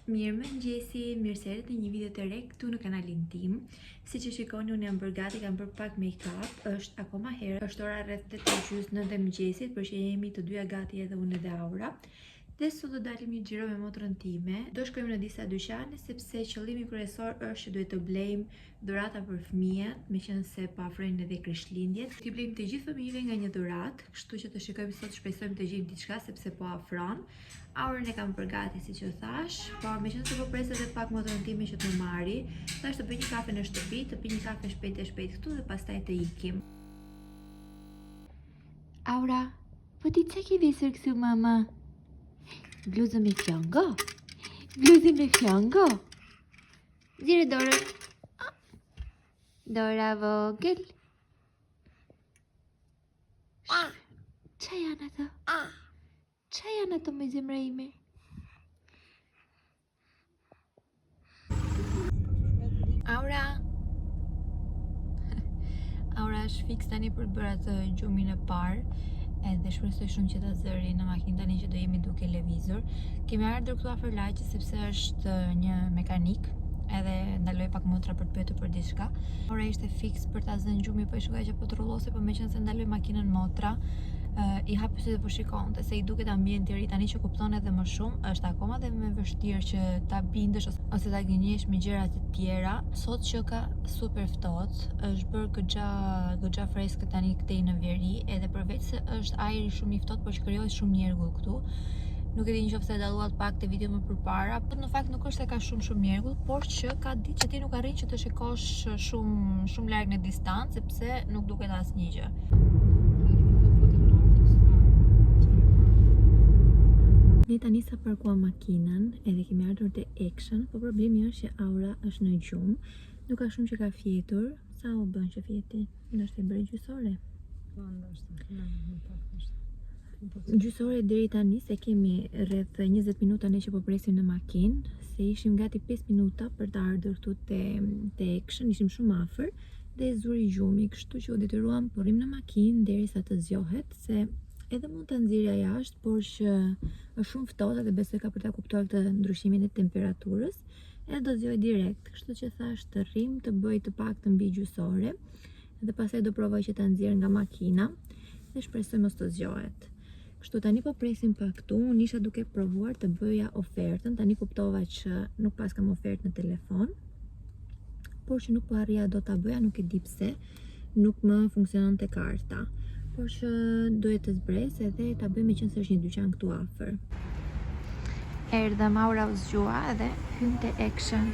Mirëmëngjesi, mirë se erdhët në një video të re këtu në kanalin tim. Siç e shikoni, unë jam bërë gati, kam bërë pak make-up, është akoma herët, është ora rreth 8:30 9 e mëngjesit, por që jemi të dyja gati edhe unë edhe Aura. Dhe sot do dalim një xhiro me motrën time. Do shkojmë në disa dyqane sepse qëllimi kryesor është që duhet të blejmë dhurata për fëmijët, meqenëse po afrojnë edhe Krishtlindjet. T'i blejmë të gjithë fëmijëve nga një dhuratë, kështu që të shikojmë sot shpresojmë të gjejmë diçka sepse po afron. Aurën e kam bërë gati siç ju thashë, por meqenëse po pres edhe pak motrën time që të më marri, thashë të bëj një kafe në shtëpi, të pi një kafe shpejt e shpejt këtu dhe pastaj të ikim. Aura, po ti ça ke veshur këtu mama? Bluzë me fjongo? Bluzë me fjongo? Nxirre dorën. Ah. Dora vogël. Ça janë ato? Ça janë ato me zemra ime? Aura. Aura është fiks tani për të bërë atë gjumin e parë edhe shpresoj shumë që ta zëri në makinë tani që do jemi duke lëvizur. Kemi ardhur këtu afër lagjes sepse është një mekanik edhe ndaloi pak motra për të pyetur për diçka. Aura ishte fiks për ta zënë gjumi, po e shikoja që po trullosej, po meqenëse ndaloi makinën motra, i hapi sytë dhe po shikonte se i duket ambienti i ri tani që kupton edhe më shumë, është akoma dhe më vështirë që ta bindësh ose ta gënjesh me gjëra të tjera. Sot që ka super ftohtë, është bërë goxha goxha freskët tani këtej në veri, edhe përveç se është ajri shumë i ftohtë, por që krijohet shumë mjergull këtu. Nuk e di nëse e dalluat pak te video më përpara, por në fakt nuk është se ka shumë shumë mjergull, por që ka ditë që ti nuk arrin që të shikosh shumë shumë larg në distancë sepse nuk duket asnjë gjë. Ne tani sa parkuam makinën edhe kemi ardhur te Action, po problemi është që Aura është në gjumë, nuk ka shumë që ka fjetur, sa u bën që fjeti? Ndoshta i bëri gjysë ore. Po, ndoshta, në, më pak ndoshta. Gjysë ore deri tani se kemi rreth 20 minuta ne që po presim në makinë, se ishim gati 5 minuta për të ardhur këtu te te Action, ishim shumë afër dhe e zuri gjumi, kështu që u detyruam po rrim në makinë derisa të zgjohet, se edhe mund ta nxirrja jashtë, por që është shumë ftohtë dhe besoj ka për ta kuptuar këtë ndryshimin e temperaturës, edhe do zgjohet direkt, kështu që thash të rrim të bëj të paktën mbi gjysë ore dhe pastaj do provoj që ta nxjerr nga makina dhe shpresoj mos të zgjohet. Kështu tani po presim pak këtu, unë isha duke provuar të bëja ofertën, tani kuptova që nuk paskam ofertë në telefon, por që nuk po arrija dot ta bëja, nuk e di pse, nuk më funksiononte karta. Por që duhet të zbres edhe ta bëj meqenëse është një dyqan këtu afër. Erdhëm, Aura u zgjua edhe hym te Action.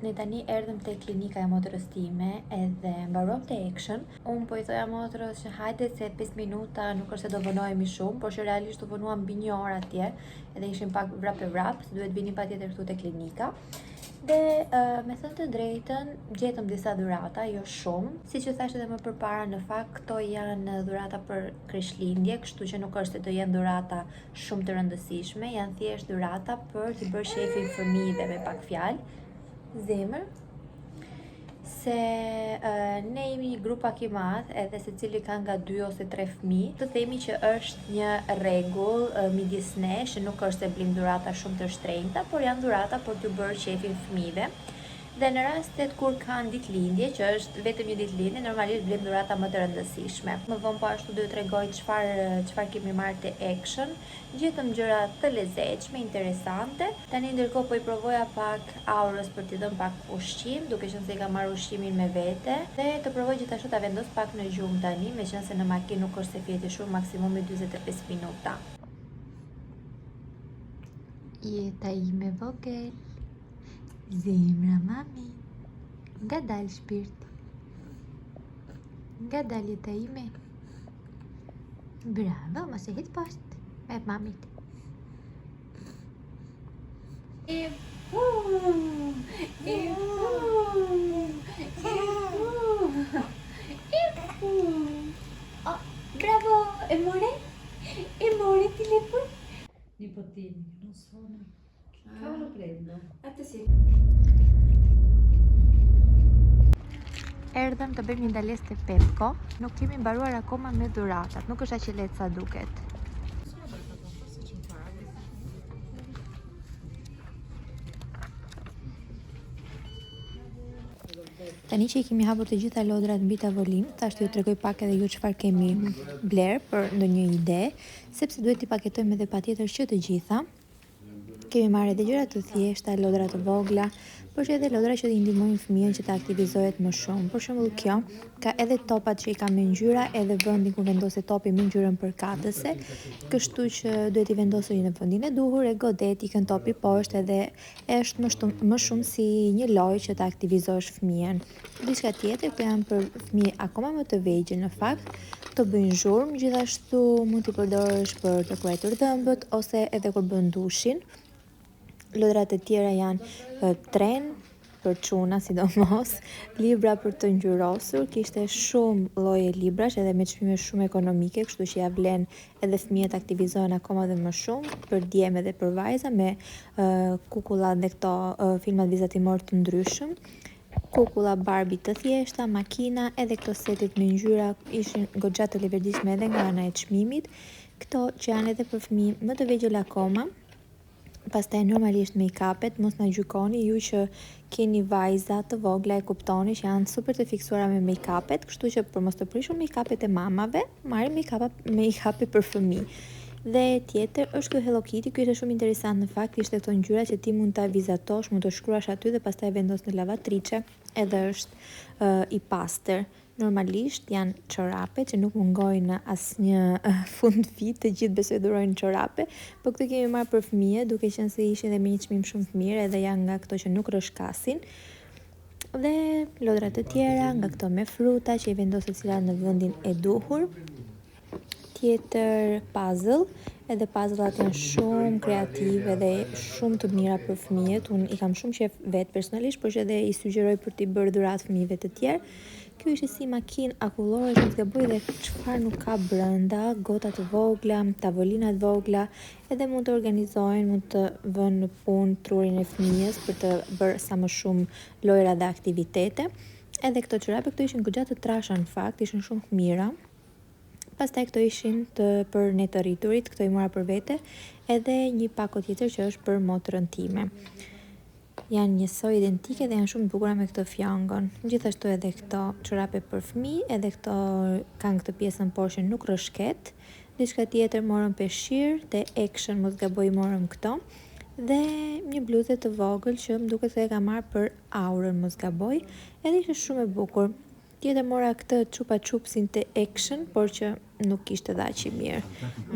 Ne tani erdhëm te klinika e motrës time edhe mbaruam te Action. Unë po i thoja motrës që hajde se 5 minuta nuk është se do vonohemi shumë, por që realisht u vonuam mbi një orë atje edhe ishim pak vrap e vrap, se duhet vinim patjetër këtu te klinika. Dhe me thënë të drejtën, gjetëm disa dhurata, jo shumë. Siç ju thashë edhe më përpara, në fakt këto janë dhurata për Krishtlindje, kështu që nuk është se do jenë dhurata shumë të rëndësishme, janë thjesht dhurata për t'i bërë qejfin fëmijëve me pak fjalë. Zemër se uh, ne jemi një grup pak i madh edhe secili ka nga dy ose tre fëmijë. Të themi që është një rregull uh, midis nesh, që nuk është se blim dhurata shumë të shtrenjta, por janë dhurata për t'u bërë qejfin fëmijëve. Dhe në rastet kur kanë ditëlindje, që është vetëm një ditëlindje, normalisht blejmë dhurata më të rëndësishme. Më vonë po ashtu do ju tregoj çfarë çfarë kemi marrë te Action. Gjetëm gjëra të lezetshme, interesante. Tani ndërkohë po i provoja pak Aurës për t'i dhënë pak ushqim, duke qenë se i kam marrë ushqimin me vete. Dhe të provoj gjithashtu ta vendos pak në gjumë tani, meqenëse në makinë nuk është se fjeti shumë, maksimumi 45 minuta. Jeta ime vogël. Zemra mami. Ngadalë shpirt. Ngadalë jeta ime. Bravo, mos e hidh poshtë. Me mamit. E pu, e pu, e pu, e pu. Oh, bravo, e more? E mori telefon? Nipotini, che non sono. Che cavolo prendo? Atë si. Erdhëm të bëjmë një ndalesë te Pepco. Nuk kemi mbaruar akoma me dhuratat. Nuk është aq e lehtë sa duket. Tani që i kemi hapur të gjitha lodrat mbi tavolinë, thash t'ju tregoj pak edhe ju çfarë kemi bler për ndonjë ide, sepse duhet t'i paketojmë edhe patjetër që të gjitha. Kemi marrë edhe gjëra të thjeshta, lodra të vogla, por që edhe lodra që i ndihmojnë fëmijën që të aktivizohet më shumë. Për shembull kjo ka edhe topat që i ka me ngjyra, edhe vendin ku vendoset topi me ngjyrën përkatëse, kështu që duhet i vendosur në vendin e duhur, e godet, ikën topi poshtë edhe është më shumë më shumë si një lojë që të aktivizosh fëmijën. Diçka tjetër, këto janë për fëmijë akoma më të vegjël në fakt, këto bëjnë zhurmë, gjithashtu mund t'i përdorësh për të kruajtur dhëmbët ose edhe kur bën dushin. Lodrat e tjera janë tren për çuna sidomos, libra për të ngjyrosur, kishte shumë lloje librash edhe me çmime shumë ekonomike, kështu që ja vlen edhe fëmijët aktivizohen akoma dhe më shumë për djem edhe për vajza me uh, kukulla dhe këto uh, filmat vizatimor të ndryshëm. Kukulla Barbie të thjeshta, makina, edhe këto setet me ngjyra ishin goxha të leverdishme edhe nga ana e çmimit. Këto që janë edhe për fëmijë më të vegjël akoma, Pastaj normalisht make-upet, mos na gjykoni ju që keni vajza të vogla e kuptoni që janë super të fiksuara me make-upet, kështu që për mos të prishur make-upet e mamave, marrim make-up make-upe për fëmijë. Dhe tjetër është ky Hello Kitty, ky ishte shumë interesant në fakt, ishte këto ngjyra që ti mund ta vizatosh, mund të shkruash aty dhe pastaj vendos në lavatriçe, edhe është uh, i pastër. Normalisht janë çorape që nuk mungojnë në asnjë fund vit, të gjithë besoj dhurojnë çorape, po këto kemi marrë për fëmijë, duke qenë se ishin dhe me një çmim shumë të mirë, edhe janë nga këto që nuk rrëshkasin. Dhe lodra të tjera, nga këto me fruta që i vendos secila në vendin e duhur. Tjetër puzzle, edhe puzzle-at janë shumë kreative dhe shumë të mira për fëmijët. Unë i kam shumë qejf vetë personalisht, por që edhe i sugjeroj për t'i bërë dhuratë fëmijëve të tjerë. Kjo ishte si makinë akullore, që të gaboj dhe çfarë nuk ka brenda, gota të vogla, tavolina të vogla, edhe mund të organizojnë, mund të vënë në punë trurin e fëmijës për të bërë sa më shumë lojra dhe aktivitete. Edhe këto çorape, këto ishin goxha të trasha në fakt, ishin shumë të mira. Pastaj këto ishin të për ne të rriturit, këto i mora për vete, edhe një pako tjetër që është për motrën time. Janë njësoj identike dhe janë shumë të bukura me këtë fjongon. Gjithashtu edhe këto çorape për fëmijë, edhe këto kanë këtë pjesën poshtë që nuk rrëshket. Diçka tjetër morëm peshqir, te Action mos gaboj morëm këto. Dhe një bluze të vogël që më duket se e kam marrë për Aurën mos gaboj, edhe ishte shumë e bukur. Tjetër mora këtë çupa çupsin te Action, por që nuk ishte dhe aq i mirë.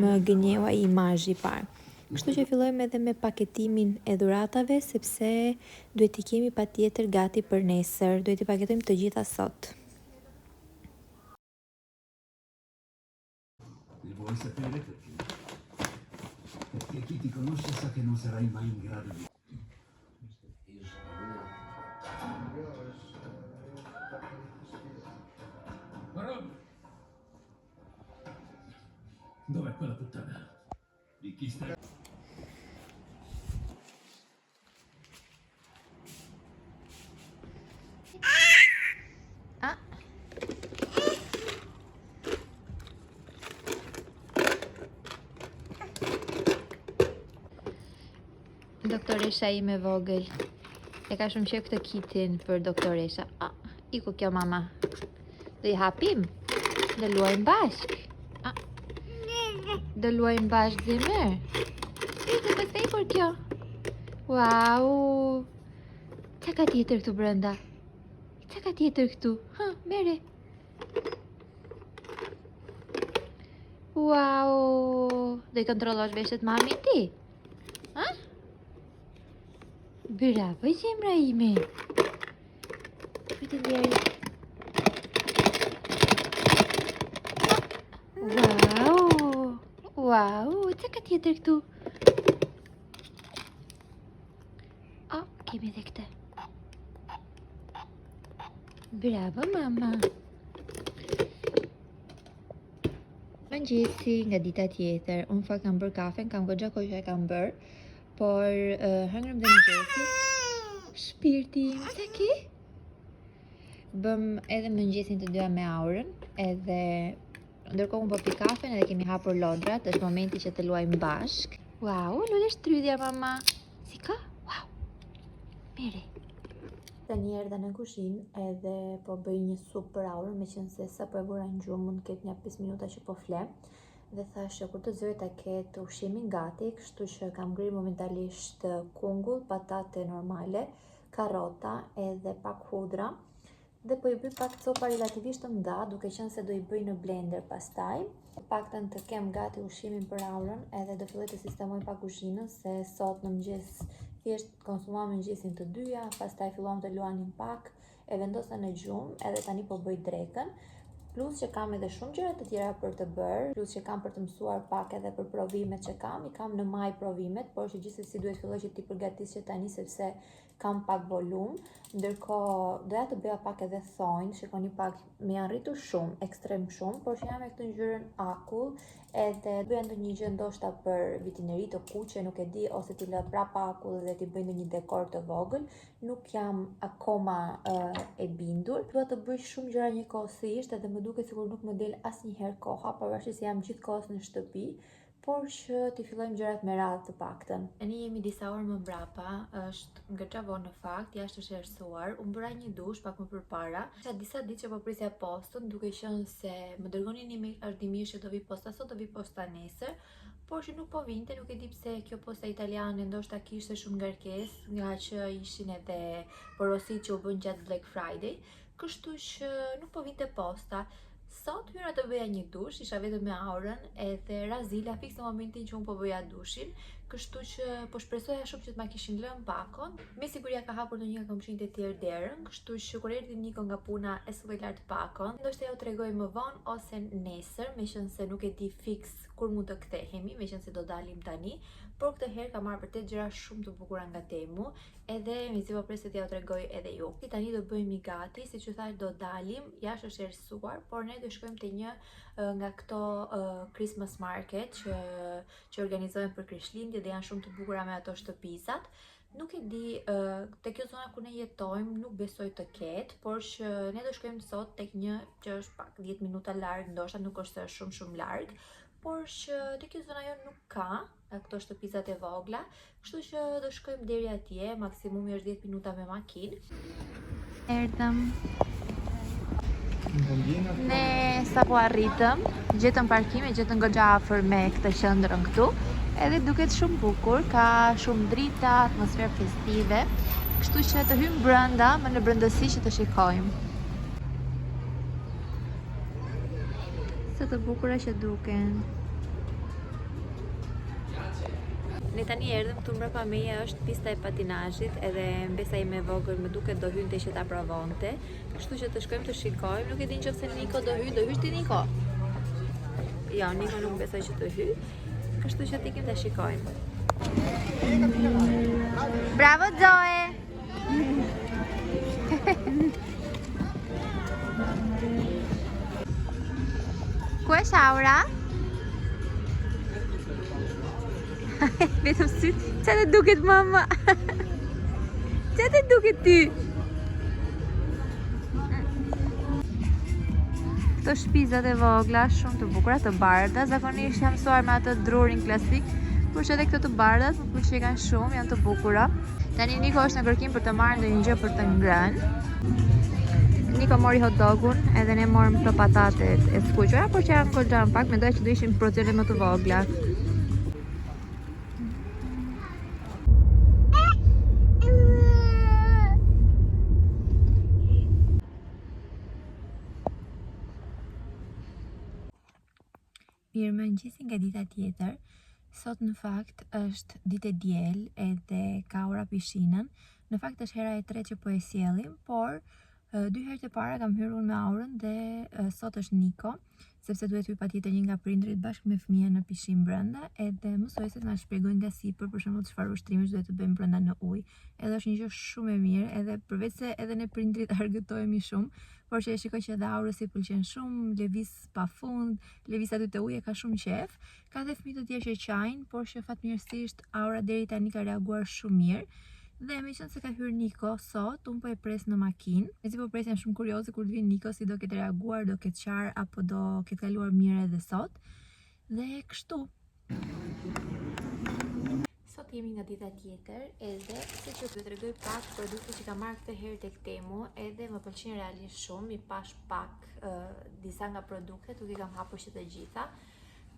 Më gënjeu ai imazhi i parë. Kështu që fillojmë edhe me paketimin e dhuratave, sepse duhet t'i kemi patjetër gati për nesër. Duhet t'i paketojmë të gjitha sot. Ne vuoi sapere perché? Perché chi ti conosce sa che non sarai mai in grado di... Rob! Dov'è quella puttana? Di chi stai... Ah. Doktoresha ime e vogël. E ka shumë qejf këtë kitin për doktoresha. Ah, iku kjo mama. Do i hapim. Do luajmë bashk. Ah. Do luajmë bashk zemër. Iku pas ikur kjo. Wow. Ça ka tjetër këtu brenda? Ça ka tjetër këtu? Ha, mere. Wow. Do i kontrollosh veshët mami ti? Ha? Bravo, zemra ime. Prit njeri. Wow. Wow, ça ka tjetër këtu? Oh, kemi edhe këtë. Bravo, mama. Mëngjesi nga dita tjetër. Unë fakt kam bërë kafen, kam goxha kohë që e kam bërë, por uh, hëngrëm dhe mëngjesin. Shpirti im, se ki? Bëm edhe mëngjesin të dyja me Aurën, edhe ndërkohë unë po pi kafen edhe kemi hapur lodrat, është momenti që të luajmë bashk. Wow, lule shtrydhja mama. Si ka? Wow. Miri. Tani erdha në kuzhinë edhe po bëj një supë për Aurën, meqenëse sapo e vura në gjumë, mund të ketë një 5 minuta që po fle. Dhe thashë që kur të zgjohet ta ketë ushqimin gati, kështu që kam ngrirë momentalisht kungull, patate normale, karrota edhe pak hudra. Dhe po i bëj pak copa relativisht të mëdha, duke qenë se do i bëj në blender pastaj. Të paktën të kem gati ushqimin për Aurën, edhe do filloj të sistemoj pak kuzhinën, se sot në mëngjes thjesht konsumuam mëngjesin të dyja, pastaj filluam të luanim pak, e vendosa në gjumë, edhe tani po bëj drekën. Plus që kam edhe shumë gjëra të tjera për të bërë, plus që kam për të mësuar pak edhe për provimet që kam, i kam në maj provimet, por që gjithsesi duhet filloj që t'i përgatis që tani sepse kam pak volum, ndërkohë doja të bëja pak edhe thonjë, shikoni pak, më janë rritur shumë, ekstrem shumë, por që janë me këtë ngjyrën akull, edhe bëja ndonjë gjë ndoshta për vitin e ri të kuqe, nuk e di, ose t'i lë prapa akull dhe t'i bëj ndonjë dekor të vogël, nuk jam akoma uh, e bindur. Dua të bëj shumë gjëra njëkohësisht edhe më duket sikur nuk më del asnjëherë koha, pavarësisht se jam gjithkohës në shtëpi, por që t'i fillojmë gjërat me radhë të paktën. Tani jemi disa orë më mbrapa, është goxha vonë në fakt, jashtë është errësuar. Unë bëra një dush pak më përpara. Kisha disa ditë që po prisja postën, duke qenë se më dërgonin email vazhdimisht që do vi posta sot, do vi posta nesër, por që nuk po vinte, nuk e di pse kjo posta italiane ndoshta kishte shumë ngarkesë, nga që ishin edhe porositë që u bënë gjatë Black Friday, kështu që nuk po vinte posta. Sot hyra të bëja një dush, isha vetëm me Aurën edhe ra zilja fiks në momentin që unë po bëja dushin, kështu që po shpresoja shumë që të ma kishin lënë pakon. Me siguri ia ka hapur ndonjë nga komshinjtë e tjerë derën, kështu që kur erdhi Niko nga puna e solli lart pakon. Ndoshta jua tregoj më vonë ose nesër, meqenëse nuk e di fiks kur mund të kthehemi, meqenëse do dalim tani, por këtë herë kam marrë vërtet gjëra shumë të bukura nga Temu, Edhe mezi po pres t'jua tregoj edhe ju. Tani do bëhemi gati, siç ju thashë do dalim, jashtë është errësuar, por ne do shkojmë te një nga këto Christmas market që që organizohen për Krishtlindje dhe janë shumë të bukura me ato shtëpizat. Nuk e di, te kjo zona ku ne jetojmë nuk besoj të ketë, por që ne do shkojmë sot tek një që është pak 10 minuta larg, ndoshta nuk është shumë shumë larg, por që te kjo zona jonë nuk ka, nga këto shtëpizat e vogla, kështu që do shkojmë deri atje, maksimumi është 10 minuta me makinë. Erdhëm. Ne sapo arritëm, gjetëm parkim, e gjetëm goxha afër me këtë qendrën këtu, edhe duket shumë bukur, ka shumë drita, atmosferë festive, kështu që të hyjmë brenda, më në brendësi që të shikojmë. Sa të bukura që duken. Ne tani erdhëm këtu mbrapa meje është pista e patinazhit edhe mbesa ime e vogël më duket do hynte që ta provonte. Kështu që të shkojmë të shikojmë. Nuk e di nëse Niko do hyjë, do hysh ti Niko? Jo, Niko nuk besoj që të hyjë. Kështu që të ikim ta shikojmë. Bravo Zoe! Ku është Aura? Vetëm sytë, ça të duket mama? Ça të duket ty? Këto shpizat e vogla, shumë të bukura, të bardha, zakonisht jam mësuar me atë drurin klasik, por që edhe këto të bardhat më pëlqejnë shumë, janë të bukura. Tani Niko është në kërkim për të marrë ndonjë gjë për të ngrënë. Niko mori hot dogun, edhe ne morëm këto patatet e skuqura, por që janë goxha më pak, mendoja që do ishin porcione më të vogla. Mirëmëngjesi nga dita tjetër. Sot në fakt është ditë e diel edhe ka Aura pishinën. Në fakt është hera e tretë që po e sjellim, por dy herë të para kam hyrë unë me Aurën dhe sot është Niko. sepse duhet hyjë patjetër një nga prindërit bashkë me fëmijën në pishinë brenda, edhe mësueset na shpjegojnë nga sipër për shembull çfarë ushtrimesh duhet të bëjmë brenda në ujë. Edhe është një gjë shumë e mirë, edhe përveç se edhe ne prindërit argëtohemi shumë, por që e shikoj që edhe Aurës i pëlqen shumë, lëviz pafund, lëviz aty te uji e ka shumë qejf. Ka dhe fëmijë të tjerë që qajnë, por që fatmirësisht Aura deri tani ka reaguar shumë mirë. Dhe meqenëse ka hyrë Niko sot, unë po e pres në makinë. Mezi po pres jam shumë kurioze kur të vijë Niko si do ketë reaguar, do ketë qarë apo do ketë kaluar mirë edhe sot. Dhe kështu. Sot jemi nga dita tjetër, edhe siç ju tregoj pak produktet që kam marrë këtë herë tek Temu, edhe më pëlqejnë realisht shumë, i pash pak uh, disa nga produktet, nuk i kam hapur që të gjitha.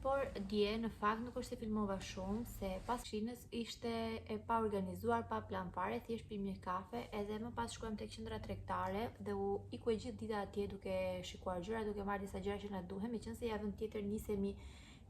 Por dje në fakt nuk është se filmova shumë, se pas pishinës ishte e paorganizuar, pa plan fare, thjesht pimë një kafe edhe më pas shkuam tek qendra tregtare dhe u iku e gjithë dita atje duke shikuar gjëra, duke marrë disa gjëra që na duhen, meqenëse javën tjetër nisemi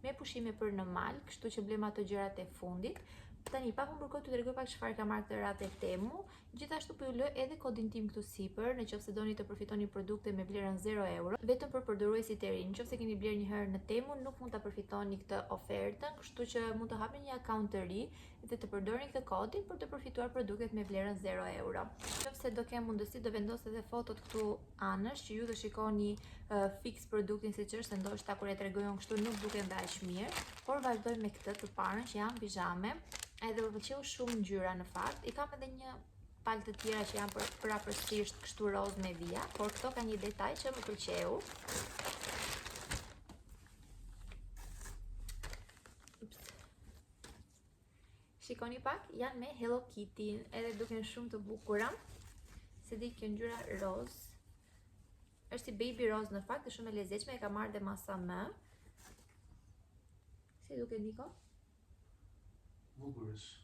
me pushime për në mal, kështu që blemë ato gjërat e fundit. Tani, pa humbur kohë, t'ju tregoj pak çfarë kam marrë këtë radhë tek Temu. Gjithashtu po ju lë edhe kodin tim këtu sipër, në qoftë se doni të përfitoni produkte me vlerën 0 euro, vetëm për përdoruesit e rinj. Në qoftë se keni blerë një herë në Temu, nuk mund ta përfitoni këtë ofertën, kështu që mund të hapni një account të ri dhe të përdorni këtë kodin për të përfituar produktet me vlerën 0 euro. Në qoftë se do kem mundësi, do vendos edhe fotot këtu anësh që ju të shikoni uh, fiks produktin siç është, se ndoshta kur e tregoj unë kështu nuk duken dhe aq mirë, por vazhdoj me këtë të parën që janë pizhame. Edhe më pëlqeu shumë ngjyra në fakt. I kam edhe një palë të tjera që janë për përafërsisht kështu roz me vija, por këto ka një detaj që më pëlqeu. Ups. Shikoni pak, janë me Hello Kitty, edhe duken shumë të bukura. Se di kjo ngjyra roz. Është si baby roz në fakt, është shumë e lezetshme, e kam marrë dhe masa M. Si duket Niko? Bukur është.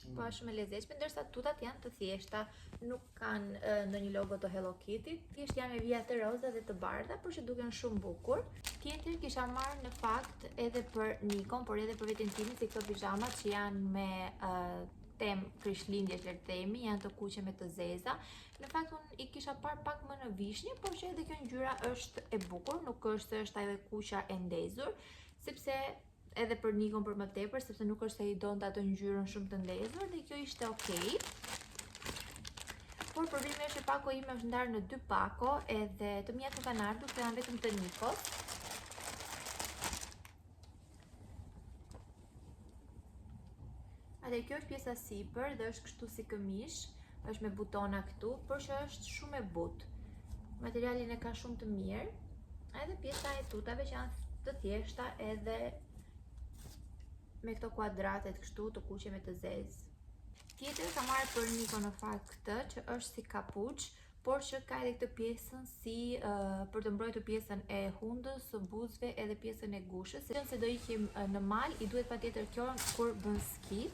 Po është shumë e lezetshme, ndërsa tutat janë të thjeshta, nuk kanë ndonjë logo të Hello Kitty, thjesht janë me vija të roza dhe të bardha, por që duken shumë bukur. Tjetër kisha marrë në fakt edhe për Nikon, por edhe për veten time, si këto pizhamat që janë me uh, temë Krishtlindjesh le të themi, janë të kuqe me të zeza. Në fakt unë i kisha parë pak më në vishnje, por që edhe kjo ngjyra është e bukur, nuk është se është ajo e kuqja e ndezur, sepse edhe për Nikon për më tepër, sepse nuk është se i donte atë ngjyrën shumë të ndezur dhe kjo ishte okay. Por problemi është që pako ime është ndarë në dy pako edhe të miat nuk kanë ardhur, këto janë vetëm të Nikos. Atëherë kjo është pjesa sipër dhe është kështu si këmishë, është me butona këtu, por që është shumë e butë. Materialin e ka shumë të mirë. Edhe pjesa e tutave që janë të thjeshta edhe me këto kuadratet kështu të kuqe me të zezë. Tjetër kam marrë për Niko në fakt këtë që është si kapuç, por që ka edhe këtë pjesën si uh, për të mbrojtur pjesën e hundës, së buzëve edhe pjesën e gushës. Se do ikim në mal, i duhet patjetër kjo kur bën ski.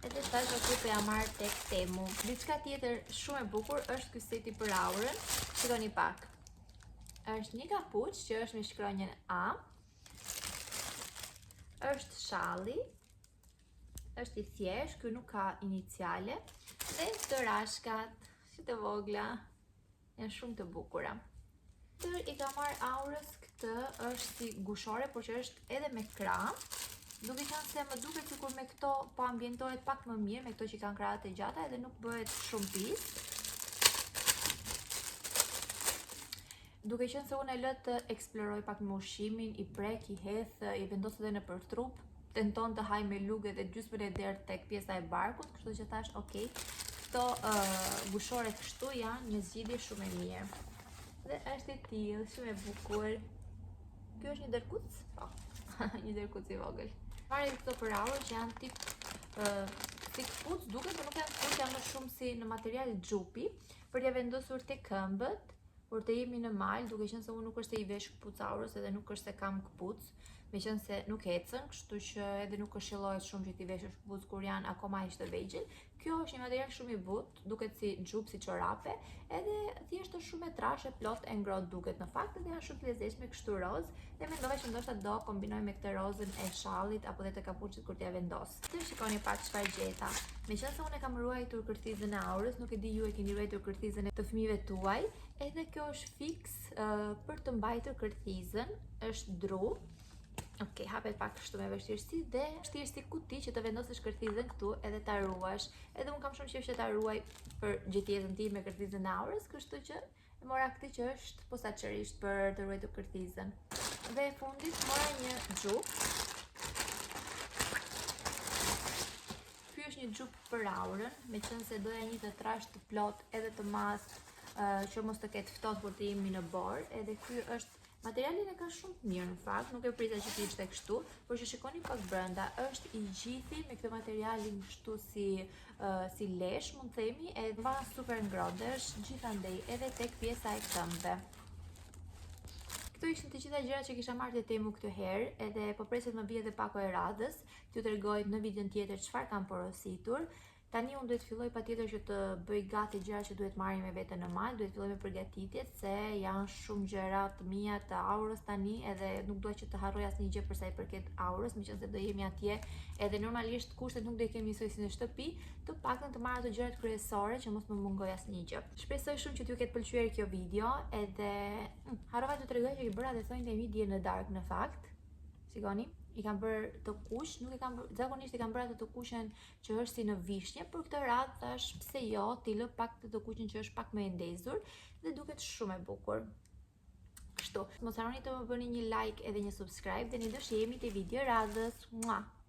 Edhe thash ok po ja marr tek Temu. Diçka tjetër shumë e bukur është ky seti për Aurën. Shikoni pak. Është një kapuç që është me shkronjën A. Është shalli. Është i thjeshtë, ky nuk ka iniciale dhe dorashkat, si të vogla, janë shumë të bukura. Tjetër i kam marrë Aurës këtë është si gushore, por që është edhe me krah. Duke qenë se më duket sikur me këto po ambientohet pak më mirë, me këto që kanë krahët e gjata edhe nuk bëhet shumë pis. Duke qenë se unë e lë të eksploroj pak me ushqimin, i prek, i hedh, i vendos edhe nëpër trup, tenton të hajë me lugë dhe gjysmën e derdh tek pjesa e barkut, kështu që thash, ok, këto uh, gushoret kështu janë një zgjidhje shumë e mirë. Dhe është e tillë, shumë e bukur. Ky është një derrkuc? Po. një derrkuc i vogël. Marrë këto për Aurën që janë tip uh, si këpucë, duket por nuk janë këpucë, janë më shumë si në material xhupi, për t'ia vendosur te këmbët, Kur të jemi në mal, duke qenë se unë nuk është se i vesh këpucë Aurës edhe nuk është se kam këpucë, Meqenëse nuk ecën, kështu që edhe nuk këshillohet shumë që t'i veshësh këpucë kur janë akoma aq të vegjël. Kjo është një material shumë i butë, duket si xhup, si çorape, edhe thjesht është shumë e trashë, e plot e ngrohtë duket në fakt, edhe janë shumë të lezetshme kështu roz, dhe mendova që ndoshta do kombinoj me këtë rozën e shallit apo dhe të kapuçit kur t'ja vendos. Të shikoni pak çfarë gjeta. Meqenëse unë e kam ruajtur kërthizën e Aurës, nuk e di ju e keni ruajtur kërthizën e të fëmijëve tuaj, edhe kjo është fiks uh, për të mbajtur kërthizën, është dru. Ok, hapet pak kështu me vështirësi dhe vështirë si kuti që të vendosësh kërthizën këtu edhe ta ruash. Edhe unë kam shumë qejf që ta ruaj për gjithë jetën time kërthizën e Aurës, kështu që e mora këtë që është posaçërisht për të ruajtur kërthizën. Dhe e fundit mora një xhup. Ky është një xhup për Aurën, meqenëse doja një të trashë të plot edhe të madh që mos të ketë ftohtë kur të jemi në borë, edhe ky është Materialin e ka shumë të mirë në fakt, nuk e prita që të ishte kështu, por që shikoni pak brenda, është i gjithi me këtë materialin kështu si uh, si lesh, mund të themi, edhe mban super ngrohtë dhe është gjithandej edhe tek pjesa e këmbëve. Këto ishin të gjitha gjërat që kisha marrë te Temu këtë herë, edhe po pres të më vijë edhe pako e radhës, t'ju tregoj në videon tjetër çfarë kam porositur. Tani unë duhet filloj patjetër që të bëj gati gjërat që duhet marrim me vete në mal, duhet filloj me përgatitjet se janë shumë gjëra të mia të Aurës tani edhe nuk dua që të harroj asnjë gjë për sa i përket Aurës, meqenëse do jemi atje edhe normalisht kushtet nuk do i kemi njësoj si në shtëpi, të paktën të marr ato gjërat kryesore që mos më mungoj asnjë gjë. Shpresoj shumë që t'ju ketë pëlqyer kjo video edhe hm, harrova t'ju tregoj që i bëra dhe thonjtë e mi dje në darkë në fakt. Shikoni, i kam bërë të kuq, nuk i kam bërë, zakonisht i kam bërë ato të kuqen që është si në vishnje, por këtë radhë thash pse jo, t'i lë pak të të kuqen që është pak më e ndezur dhe duket shumë e bukur. Kështu, mos harroni të më bëni një like edhe një subscribe dhe ne do shihemi te video e radhës. Mua.